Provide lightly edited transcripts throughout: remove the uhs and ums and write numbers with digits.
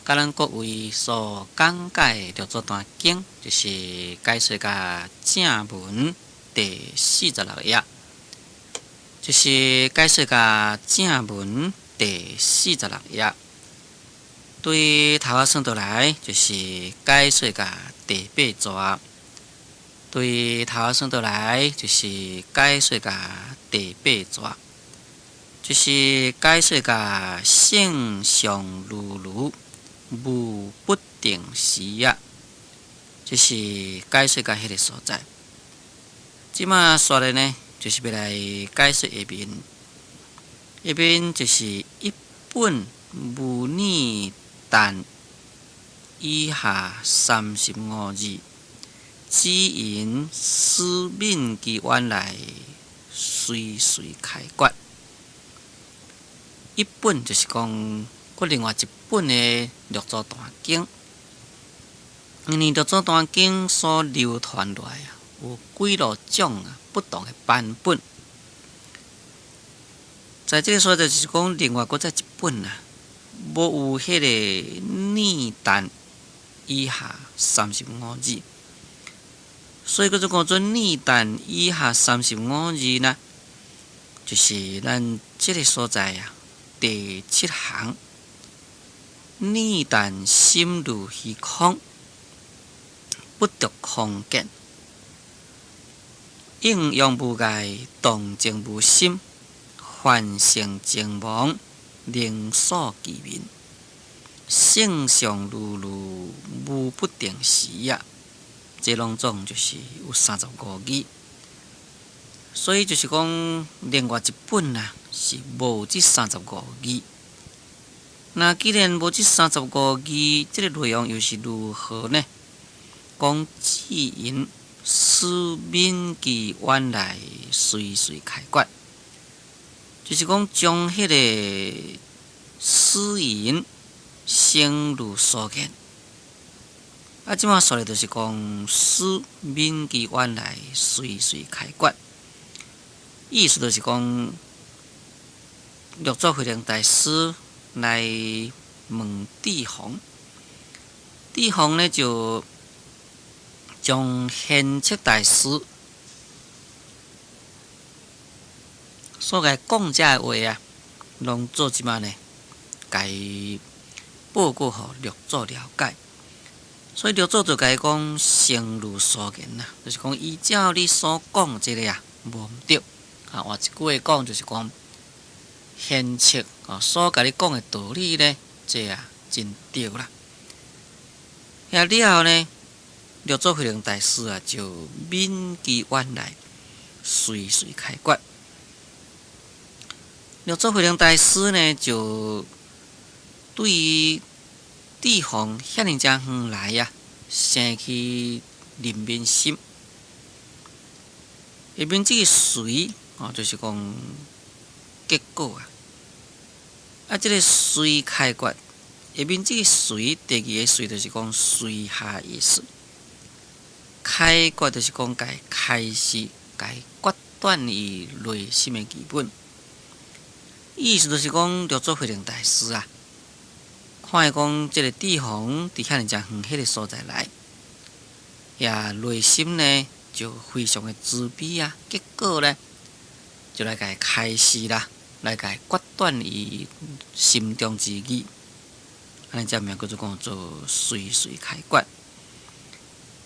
佮咱各位所講解六祖壇經，就是解說甲正文第四十六頁，就是解說甲正文第四十六頁。對頭仔算倒來，就是解說甲第八逝。對頭仔算倒來，就是解說甲第八逝。就是解說甲性相如如，無不定時啊！這是解說甲彼个所在。這馬煞咧呢，就是欲來解說下面，下面就是一本無念但以下三十五字，指引師愍其遠來，隨隨開決。一本就是講，閣另外一本的六祖壇經，因為六祖壇經所流傳落來啊，有幾落種啊不同的版本。在這个所在就是講，另外閣再一本啊，無有彼个念但以下三十五字，所以閣做講做念但以下三十五字呢，就是咱這个所在啊。第七行，念但心如虛空，不著空見，應用無礙，動靜無心，凡聖情亡，能所其面，性相如如，無不定時啊！這攏總就是有三十五字，所以就是講另外一本啊，是無這三十五字。那既然無這三十五字，這个內容又是如何呢？講指引師愍其遠來，隨隨開決，就是講將彼个師言誠如所言。啊，這馬說的就是講師愍其遠來，隨隨開決，意思就是講六祖慧能大師來問智弘，智弘呢就將玄奘大師所共講這个話啊，攏做這馬呢，共伊報告予六祖了解。所以六祖就共伊講，誠如所言啦，就是講依照你所講這个啊，無毋對。啊，換一句話講，就是講玄奘啊所共你講的道理呢，這啊真對啦。遐了後呢，六祖慧能大師啊，就愍其遠來，隨隨開決。六祖慧能大師呢，就對於智弘遐爾遮遠來啊，生起憐憫心。下面這个隨哦，就是講結果啊。啊，這个隨開決，下面這个隨，第二个隨就是講隨下意思。開決就是講共開示，共決斷伊內心的疑問。意思就是講六祖慧能大師啊，看伊講這个智弘佇遐爾遮遠彼个所在來，遐內心呢就非常的慈悲啊。結果呢，就來共伊開示啦，來共伊決斷伊心中之疑。按呢這名叫做講做隨隨開決。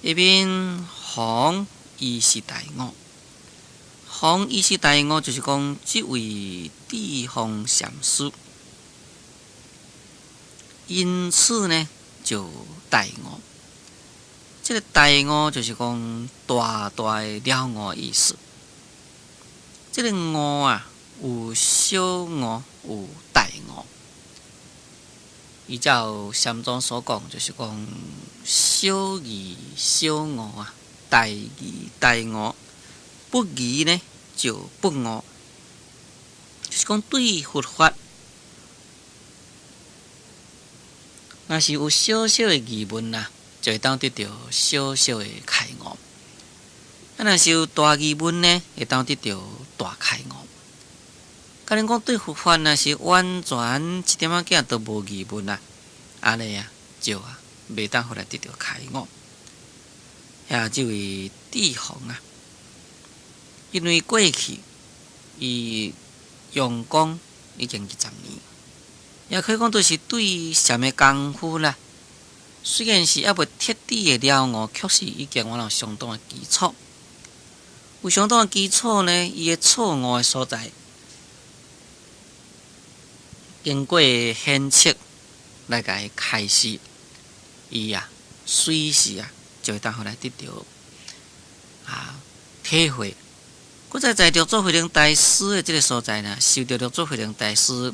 下面弘依師大悟，弘依師大悟就是講這位智弘禪師，因此呢就大悟。這个大悟就是講大大的了悟意思。這个悟啊，有小悟，有大悟。依照禪宗所講，就是講小疑小悟啊，大疑大悟，不疑呢就不悟。就是講對佛法，若是有小小的疑問啊，就會當得著小小的開悟；啊，若是有大疑問呢，會當得著大開悟。假如講對佛法若是完全一點仔仔都無疑問啊，按呢啊，就啊，袂當予來得著開悟。遐這位智弘啊，因為過去伊用功已經二十年，也可以講都是對禪的功夫啦。雖然是猶未徹底的了悟，確實已經有相當的基礎。有相當的基礎呢，伊的錯誤的所在，經過顯徹來共伊開示，伊啊隨時啊就會當予來得著啊體會。閣再在六祖慧能大師的這个所在呢，受著六祖慧能大師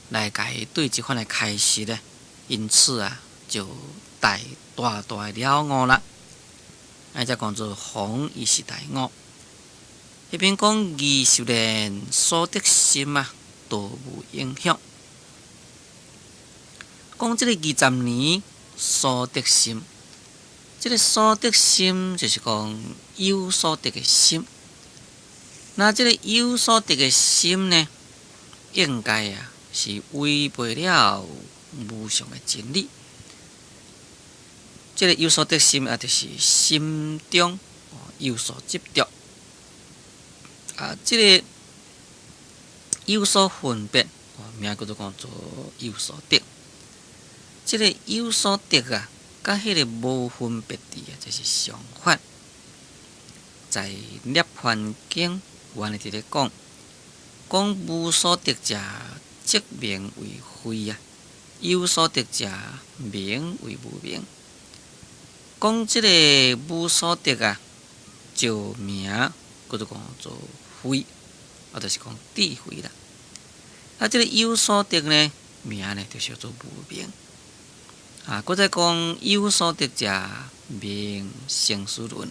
來共伊對這款的開示呢，因此啊就大大大的了悟啦。按才講做弘伊是大悟。彼邊講二十年所得心啊，都無影響。講這个二十年所得心，這个所得心就是講有所得的心。那這个有所得的心呢，應該啊是違背了無常的真理。這个有所得心啊，就是心中有所執著。啊，這个有所分別，名叫做講做有所得。這个有所得啊，佮彼个無分別智啊，這是相反。在《涅槃經》有按呢佇咧講，講無所得者，則名為慧啊；有所得者，名為無明。講這个無所得啊，就名叫做講做慧，啊，就是講智慧啦。啊，這个有所得呢，名呢就是叫做無明。啊，閣再講有所得者，名生死輪。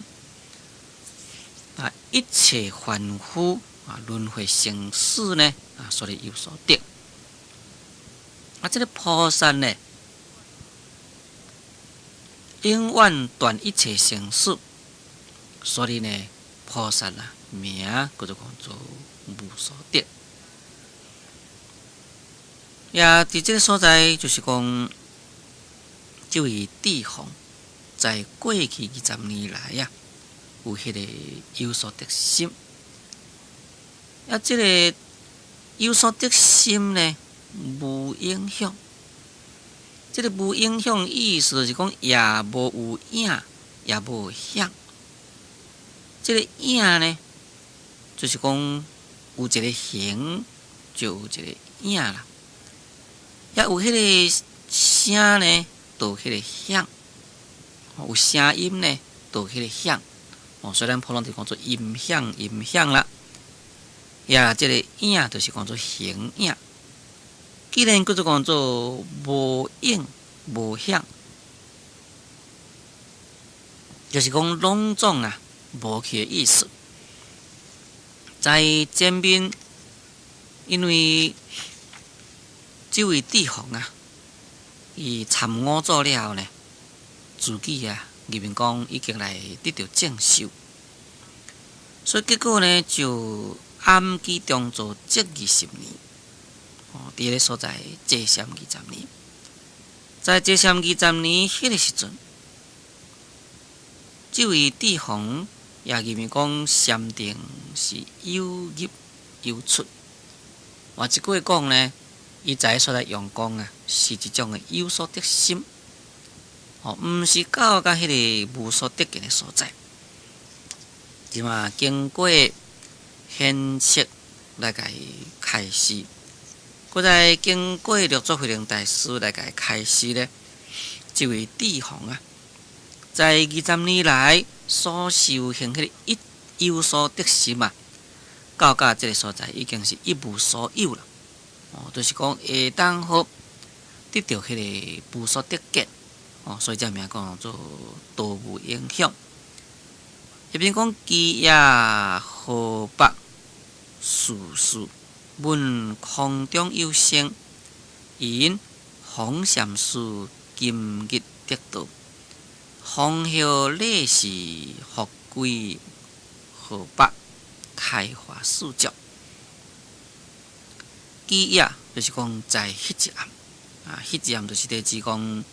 啊，一切凡夫啊，輪迴生死呢，啊，所以有所得。啊，這个菩薩呢，永遠斷一切生死，所以呢，菩薩啊，名叫做講做無所得。也佇這个所在，就是講，這位智弘在過去二十年來啊，有彼个有所得心。啊，這个有所得心呢，無影響。這个無影響意思就是講，也無有影，也無響。這个影呢，就是講有一个形，就有一个影啦。也有彼个聲呢，就有彼个響；有聲音呢，就有彼个響。哦，所以咱普通就講做音響、音響啦。也這个影就是講做形影。既然叫做講做無影無響，就是講攏總啊無去的意思。在前面，因為這位智弘啊，伊參五祖了後呢，自己啊，認為講已經來得著證受，所以結果呢，就暗記中做積二十年，哦，佇个所在坐禪二十年，在坐禪二十年彼个時陣，這位智弘也認為講禪定是有入有出，換一句話講呢，伊在所在用功啊，是一種的有所得心，哦，毋是到佮彼个無所得見的所在。這馬經過顯徹來共伊開示，閣再經過六祖慧能大師來共伊開示咧，這位智弘啊，在二十年來所修行彼个一有所得心啊，到佮這个所在已經是一無所有啦。哦，就是講會當予得著彼个無所得見，哦，所以才名講做道無影響。彼邊講其夜河北樹樹聞空中有聲，言弘禪師今日得道，奉曉禮事復歸河北開化四教。其夜就是講在彼一暗，啊，彼一暗就是咧指講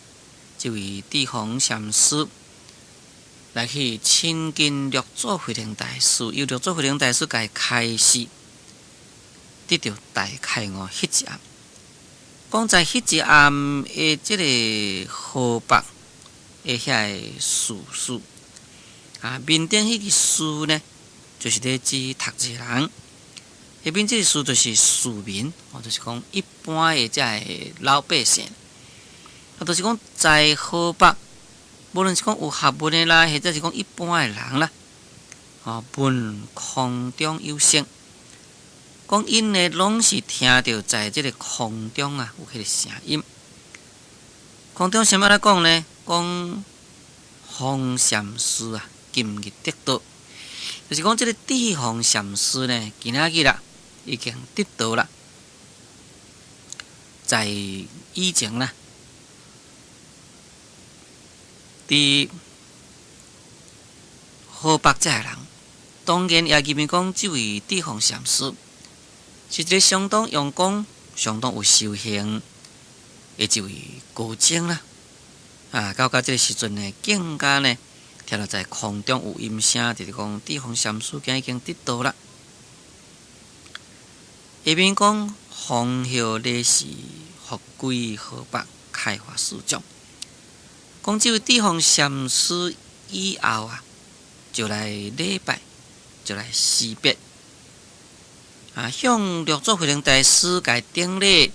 這位智弘禪師來去親近六祖慧能大師，由六祖慧能大師共伊開示，得著大開悟彼一暗。講在彼一暗的這个河北的遐个事事，啊，面頂彼个事呢，就是咧指讀冊人。下面這个事就是市民，哦，就是講一般的這个老百姓。啊，就是講在河北，無論是講有學問的啦，或者是講一般的人啦，哦，聞空中有聲，講𪜶呢攏是聽著在這个空中啊有彼个聲音。空中啥物來講呢？講弘禪師啊，今日得道，就是講這个智弘禪師呢，今仔日啦已經得道啦，在以前啦，佇河北這个人，當然也認為講這位智弘禪師是一个相當用功、相當有修行的一位高僧啦。啊，到這个時陣呢，更加呢，聽著在空中有音聲，就是講智弘禪師今已經得道啦。下面講奉號禮事復歸河北開化四眾，講這位智弘禪師以後啊，就來禮拜，就來辭別，啊，向六祖慧能大師共伊頂禮，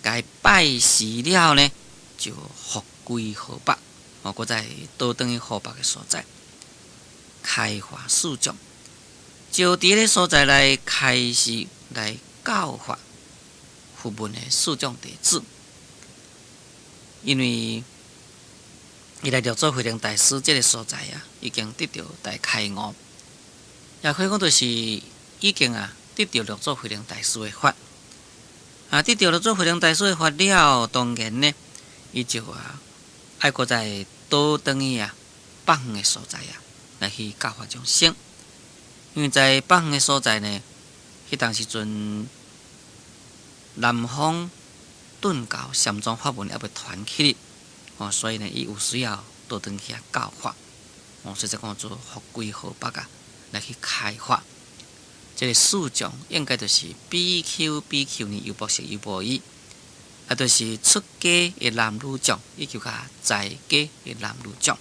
共伊拜師了後呢，就復歸河北，哦，閣再倒轉去河北的所在，開化四眾，就佇彼个所在來開示來教化佛門的四眾弟子，因為伊來六祖慧能大師這个所在啊，已經得著大開悟，也可以講就是已經啊得著六祖慧能大師的法，啊，得著六祖慧能大師的法了，當然呢，伊就啊愛閣再倒轉去啊北方的所在啊，來去教化眾生。因為在北方的所在呢，彼當時陣南方頓教禪宗法門猶未傳起，哦，所以呢，伊有需要倒轉去遐教化，哦，所以才講做復歸河北啊，來去開化。這个四眾應該就是比丘、比丘尼、優婆塞、優婆夷，啊，就是出家的男女眾，以及佮在家的男女眾。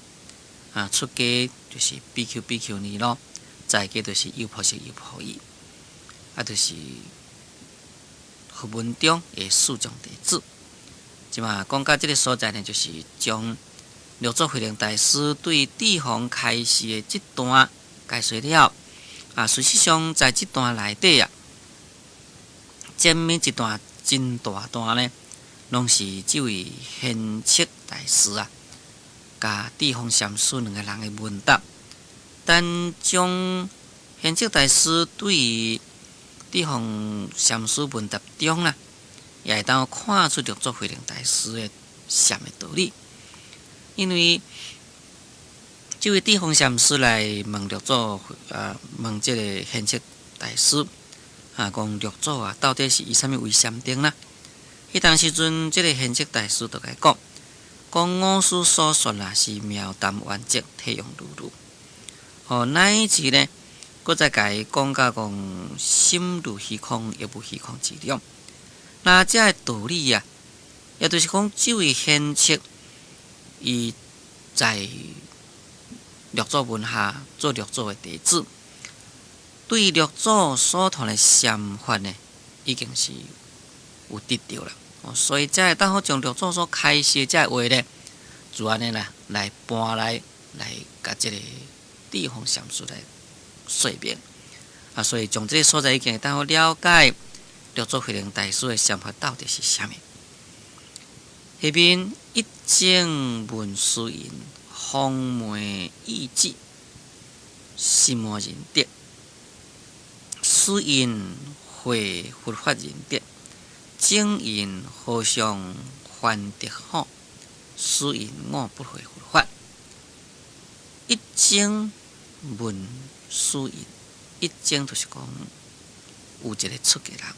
啊，出家就是比丘、比丘尼咯，在家就是優婆塞、優婆夷，啊，就是佛門中的四眾弟子。這馬講到這个所在呢，就是將六祖慧能大師對智弘開示的這段解說了。啊，事實上在這段內底啊，前面一段真大段呢，攏是這位賢徹大師啊，佮智弘禪師兩个人的問答。但將賢徹大師對智弘禪師問答中啦，也會當看出六祖慧能大師的禪的道理。因為這位智弘禪師來問六祖，啊，問這个賢徹大師，啊，講六祖啊，到底是以啥物為禪定啦？彼當時陣，這个賢徹大師就共伊講，講我師所說啊，是妙談圓寂，體用如如。哦，乃至呢，閣再共伊講甲講心如虛空，亦無虛空之量。那這个道理啊，也就是講，這位賢徹伊在六祖門下做六祖的弟子，對六祖所傳的禪法呢，已經是有得著啦。所以才會當好將六祖所開示的這个話呢，就按呢啦來搬來來共這个智弘禪師來說明。啊，所以從這个所在已經會當好了解六祖慧能大師的禪法到底是啥物。下面一眾問師云，方昧意旨，心無認得。師云會佛法認得，眾云和尚還得好？師云我不會佛法。一眾問師云，一眾就是講有一个出家人，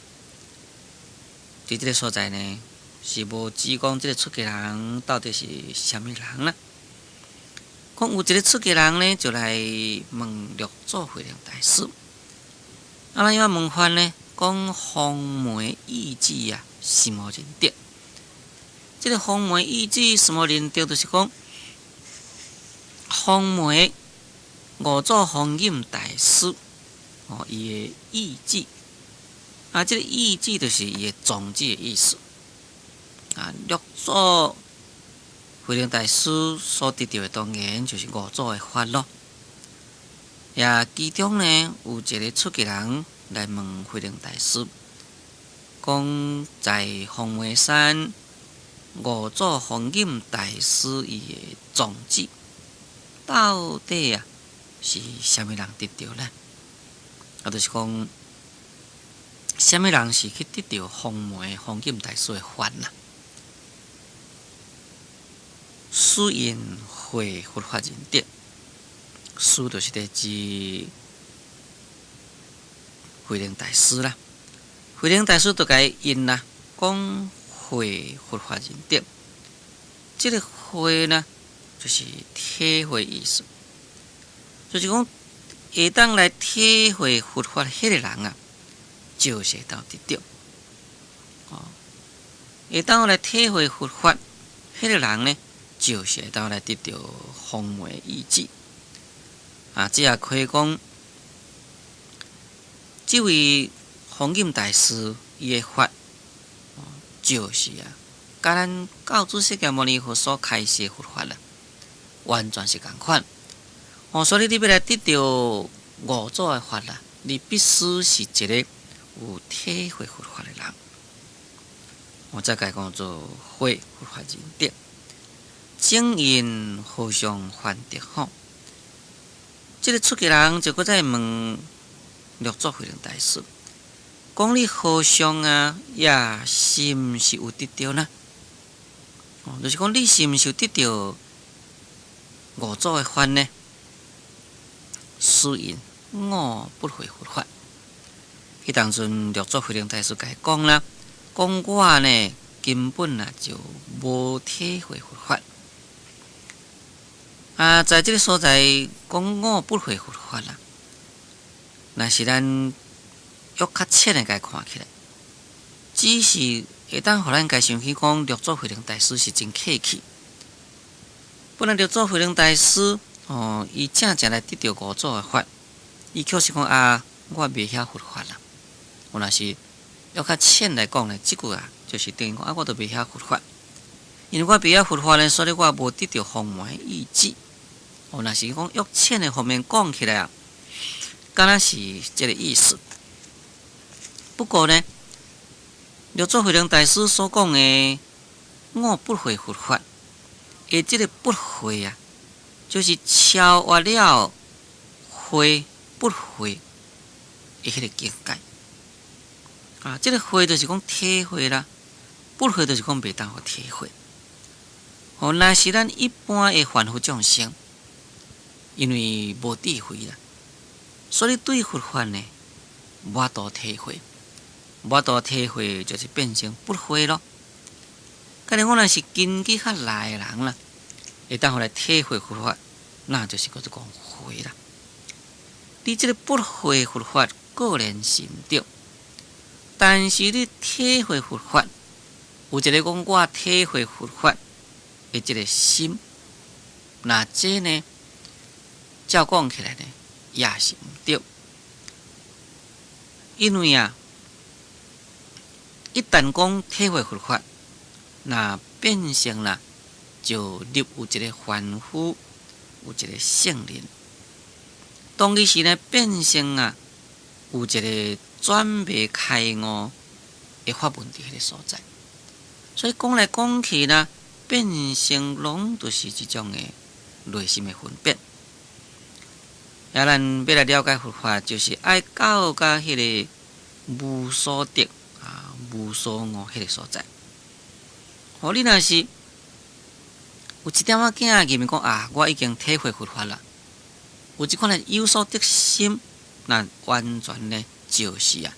佇這个所在呢，是無指講這个出家人到底是啥物人啦。講有一个出家人呢，就來問六祖慧能大師。啊，怎樣問法呢？講方門意旨啊，什麼認得？這个方門意旨什麼認得？就是講方門五祖弘忍大師哦，伊的意旨啊，這个意旨就是伊的宗旨的意思啊。六祖慧能大師所得著的，當然就是五祖的法咯。也其中呢，有一个出家人來問慧能大師，講在方門山五祖弘忍大師伊的宗旨，到底啊是啥物人得著呢？啊，就是講，啥物人是去得著方門弘忍大師的法啦？師云會佛法認得，師就是佇指慧能大師啦。慧能大師就共伊應啦，講會佛法認得。這个會呢，就是體會意思，就是講會當來體會佛法彼个人啊，就是會當得著。哦，會當來體會佛法彼个人呢，就是會當來得著方門意旨。啊，這也可以講，這位弘忍大師伊的法，就是啊，佮咱教主釋迦牟尼佛所開示的佛法啦，完全是仝款。哦，所以你欲來得著五祖的法啦，你必須是一个有體會佛法的人。我再共伊講做會佛法認得，請問和尚犯得吼？這个出家人就閣再問六祖慧能大師，講你和尚啊，也是毋是有得著呢？哦，就是講你是毋是有得著五祖的法呢？師云我不會佛法。彼當陣六祖慧能大師共伊講啦，講我呢根本啊就無體會佛法。啊，在這个所在講我不會佛法啦，若是咱欲較淺的共看起來，只是會當予咱共想起講六祖慧能大師是真客氣。本來六祖慧能大師哦，伊正正來得著五祖的法，伊卻是講啊，我袂曉佛法啦。我若是欲較淺來講呢，這句啊，就是等於講啊，我都袂曉佛法，因為我袂曉佛法呢，所以我無得著方門意旨。哦，若是講欲淺的方面講起來啊，敢若是這个意思。不過呢，六祖慧能大師所講的“我不會佛法”，伊這个不會啊，就是超越了會不會的彼个境界。啊，這个會就是講體會啦，不會就是講袂當予體會。哦，若是咱一般的凡夫眾生，因為無智慧啦，所以對佛法呢，無法度體會，無法度體會就是變成不會咯。假如講若是根基較內的人啦，會當予來體會佛法，那就是叫做講會啦。你這个不會佛法固然是毋對，但是你體會佛法，有一个講我體會佛法的這个心，那這呢，照講起來呢，也是毋對，因為啊，一旦講體會佛法，那變成啦，就入有一个凡夫，有一个聖人。當彼時呢，變成啊，有一个轉未開悟的法門佇彼个所在。所以講來講去呢，變成攏就是這種的內心的分別。啊，咱欲來了解佛法，就是愛到佮彼个無所得啊、無所悟彼个所在。哦，你若是有一點仔囝認為講啊，我已經體會佛法啦，有這款的有所得心，那完全呢就是啊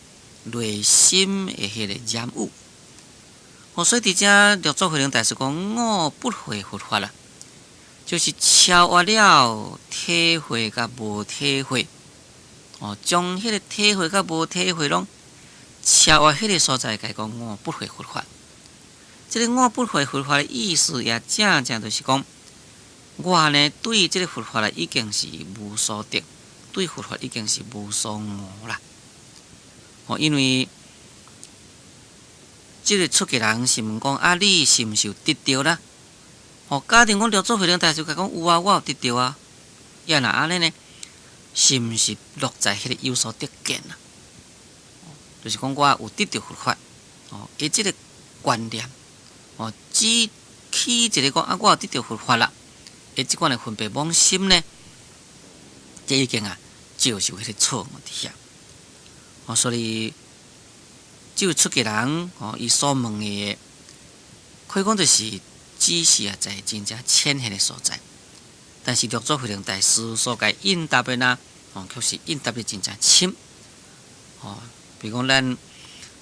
內心的彼个染污。哦，所以佇遮六祖慧能大師講我不會佛法啦，就是超越了體會佮無體會。哦，將彼個體會佮無體會攏超越彼個所在，共伊講我不會佛法。這個我不會佛法的意思，也正正就是講，我呢對這個佛法已經是無所得，對佛法已經是無所悟啦。哦，因為這個出家人是問講啊，你是毋是有得著啦？哦，假定講六祖慧能大師共講有啊，我有得著啊。啊若按呢呢，是毋是落在彼個有所得見啊？就是講我有得著佛法，哦，伊這個觀念，哦，只起一個講啊，我有得著佛法啦，伊這款的分別妄心呢，這已經啊，就是有彼個錯誤佇遐。哦，所以這位出家人哦，伊所問的，可以講就是只是啊，在真正淺顯的所在。但是六祖慧能大師所共應答的呢，哦，卻是應答得真正深。哦，比如講咱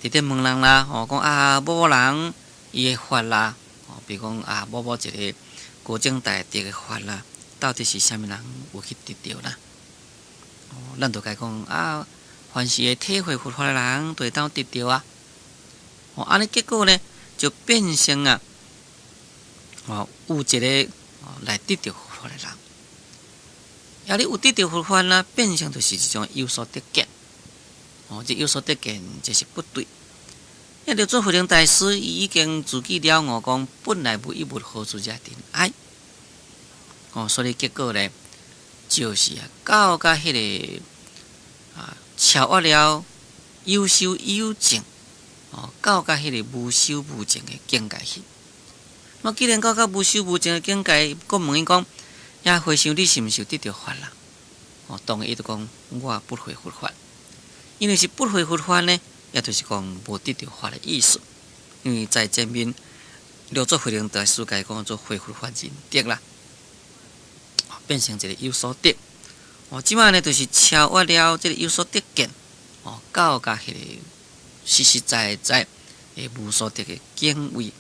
佇咧問人啦，哦，講啊，某某人伊的法啦，哦，比如講啊，某某一個高僧大德的法啦，到底是啥物人有去得著啦？哦，咱就共伊講啊，凡是會體會佛法的人，就會當得著啊。哦，按呢結果呢，就變成啊，哦，有一個哦來得著佛法的人。啊，你有得著佛法啦，變成就是一種有所得見。哦，這有所得見，這是不對。因為六祖慧能大師伊已經自己了悟講，本來無一物，何處惹塵埃。哦，所以結果呢，就是啊，到佮彼個啊，超越了有修有證，哦，到佮彼個無修無證的境界去。那既然到佮無修無證的境界，閣問伊講，呀，和尚你是毋是有得著法啦？哦，當然伊就講，我不會佛法。因為是不會佛法呢，也就是講無得著法的意思。因為在前面六祖慧能大師共伊講做會佛法認得啦，變成一個有所得。哦，這擺呢就是超越了這個有所得見，哦，到佮彼個實實在在的無所得的境位，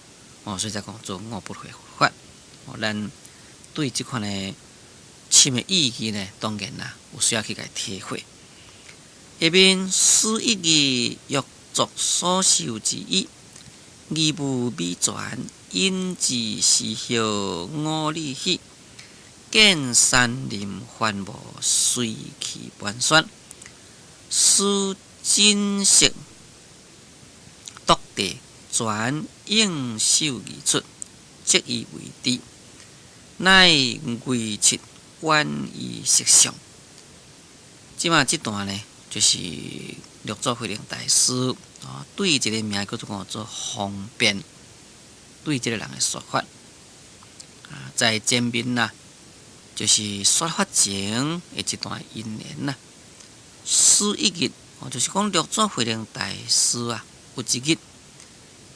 哦，所以才講做我不會佛法。哦，咱對這款的深的意義呢，當然啦，有需要去共體會。下面斯一日，欲作所受之衣，疑無米泉，引自時號五里去，見山林繁茂，隨去盤旋，思錦色獨地，泉應手而出，即以為治，乃唯七遠於色相。這擺這段呢，就是六祖慧能大師啊，對一個名叫做做方便，對這個人的說法啊，在前面啦，就是說法前的一段因緣啦。斯一日，哦，就是講六祖慧能大師啊，有一日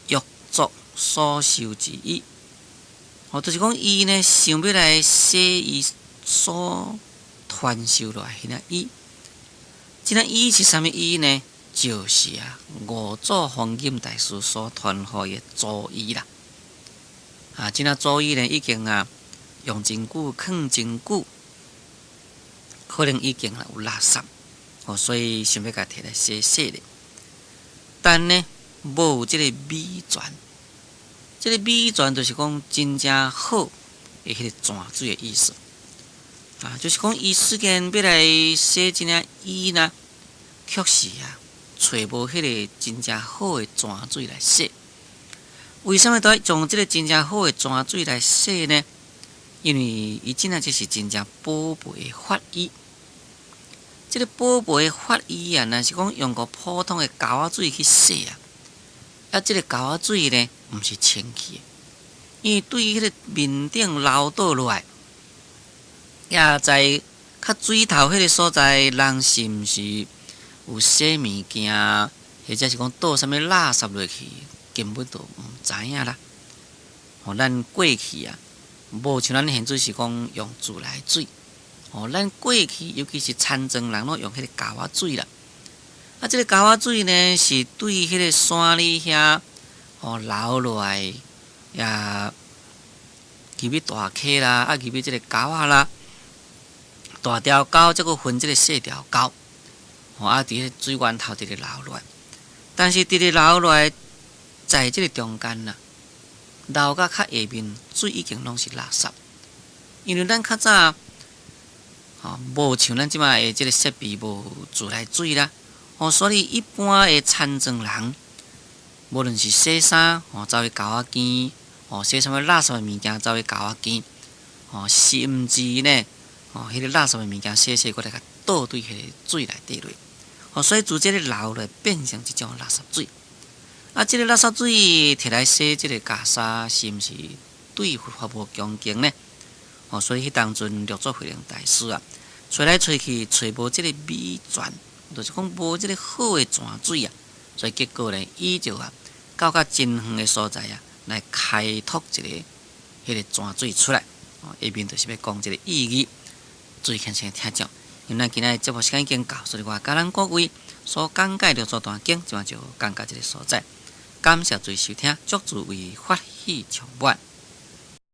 欲作所受之衣，哦，就是講伊呢想欲來洗伊所傳授落來彼領衣。這領衣是啥物衣呢？就是啊，五祖弘忍大師所傳予伊的祖衣啦。啊，這領祖衣呢，已經啊用真久，囥真久，可能已經啊有垃圾，哦，所以想欲共提來洗洗咧。但呢，無這個米泉，這個米泉就是講真正好的彼個泉水的意思。啊，就是講伊雖然欲來洗這領衣呢，卻是啊，揣無彼個真正好的泉水來洗。為啥物都愛用這個真正好的泉水來洗呢？因為伊這領這是真正寶貝的法衣。這個寶貝的法衣啊，若是講用個普通的膠仔水去洗啊，啊，這個膠仔水呢，毋是清氣的，因為對彼個面頂流倒落來。也在較水頭彼個所在，人是毋是有洗物件，或者是講倒啥物垃圾落去，根本就毋知影啦。哦，咱過去啊，無像咱現在是講用自來水。哦，咱過去尤其是田莊人攏用彼個溝仔水啦。啊，這個溝仔水呢，是對彼個山裡遐哦流落來，也入去大溪啦，啊入去這個溝仔啦，大條溝再閣分這個細條溝，哦啊佇彼水源頭直直流落來，但是直直流落來，在這個中間啦，流到較下面，水已經攏是垃圾，因為咱較早，吼無像咱這擺的這個設備無自來水啦，哦，所以一般的田莊人，無論是洗衫，吼走去溝仔邊，吼洗啥物垃圾的物件走去溝仔邊，吼甚至呢，吼彼個垃圾的物件洗洗，閣來共倒對彼個水內底落，吼所以自這个流落變成一種垃圾水。啊，這个垃圾水摕來洗這個袈裟，是毋是對佛法無恭敬呢？哦，所以彼當陣六祖慧能大師啊，揣來揣去，揣無這个美泉，就是講無這个好的泉水啊，所以結果呢，伊就啊，到較真遠的所在啊，來開拓一个彼个泉水出來。哦，下面就是欲講這个意義，注意聽先聽講。因為咱今仔日節目時間已經到，所以我共咱各位所講解六祖壇經，這擺就講到這个所在。感謝諸位收聽，祝諸位法喜充滿。